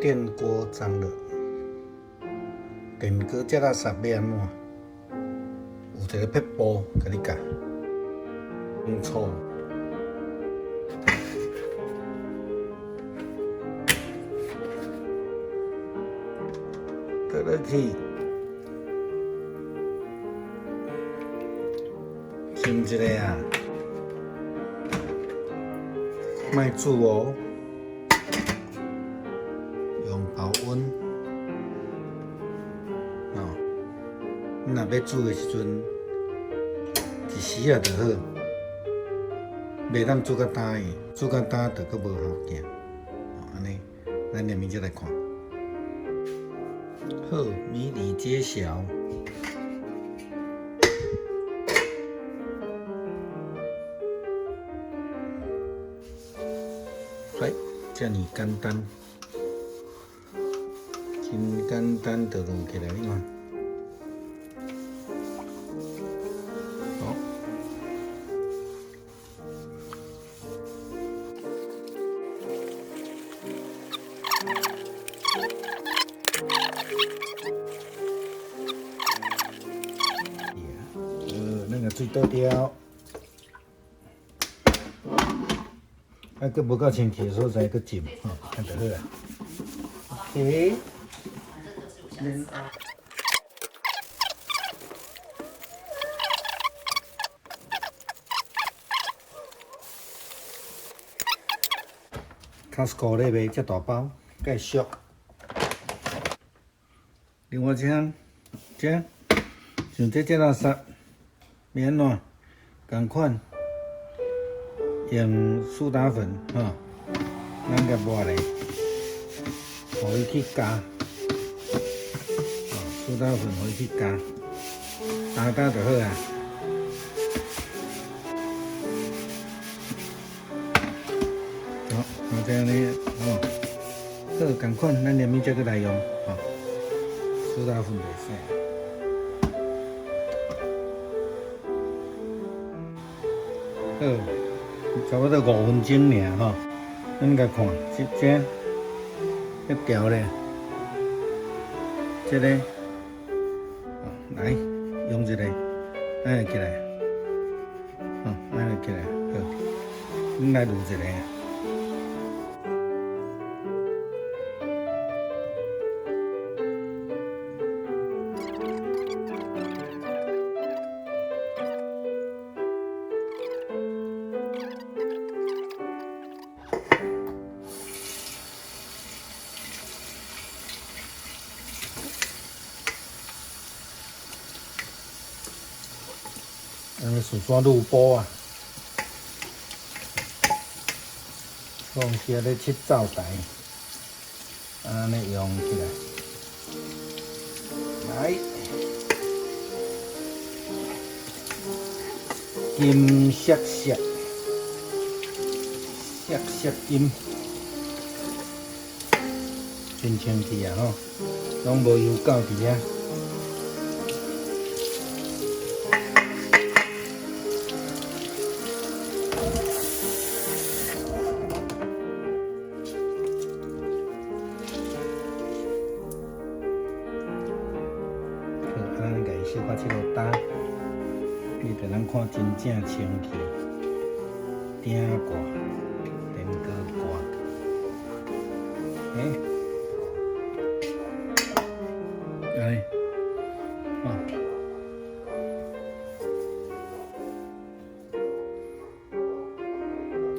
電鍋髒了，電鍋這垃圾欲按怎？有一个撇步共你教，用醋。倒落去，浸一下啊，莫煮哦，用保溫。哦，你若欲煮的時陣，一時仔就好，袂當煮較焦的，煮較焦就閣無效行。哦，按呢，咱連面才來看。好，謎底揭曉。來，遮爾簡單，真簡單就滷起來，你看。好。咱共水倒掉。啊，閣無夠清氣的所在，閣浸，吼，按就好啊。OK。Costco 咧賣遮大包，蓋俗。另外這項，這像這這垃圾，欲按怎？仝款，用蘇打粉，吼，咱共抹咧，予伊去膠，蘇打粉予伊去膠，焦焦就好啊。好，就按呢，吼，好，仝款，咱連面才閣來用，吼，蘇打粉袂使。好，差不多5分鐘爾吼，咱共看，這這這條咧，這個，來用一個，按呢起來，吼，按呢起來，好，咱來滷一个。按呢事先滷煲啊，放時咧切灶台，按呢用起來，來，金閃閃，閃閃金，真清氣啊吼，攏無油垢佇遐。好，咱共伊小可切落焦，你就通看真正清氣。鼎蓋，電鍋蓋，欸，按呢，哦，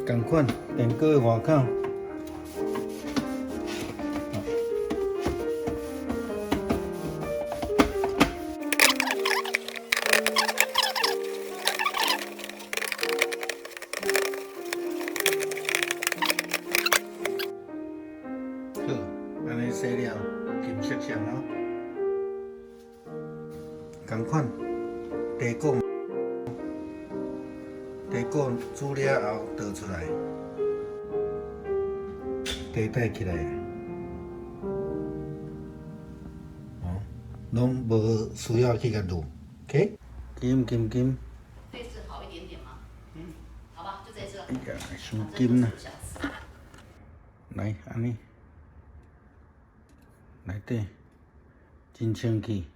仝款電鍋的外口。好，按呢洗了，金閃閃咯。仝款，茶果，茶果煮了後倒出來，茶帶起來，哦，攏無需要去共滷，OK？金金金。這次好一點點嗎？嗯，好吧，就這次。哎呀，傷金啦！來，按呢，內底真清氣。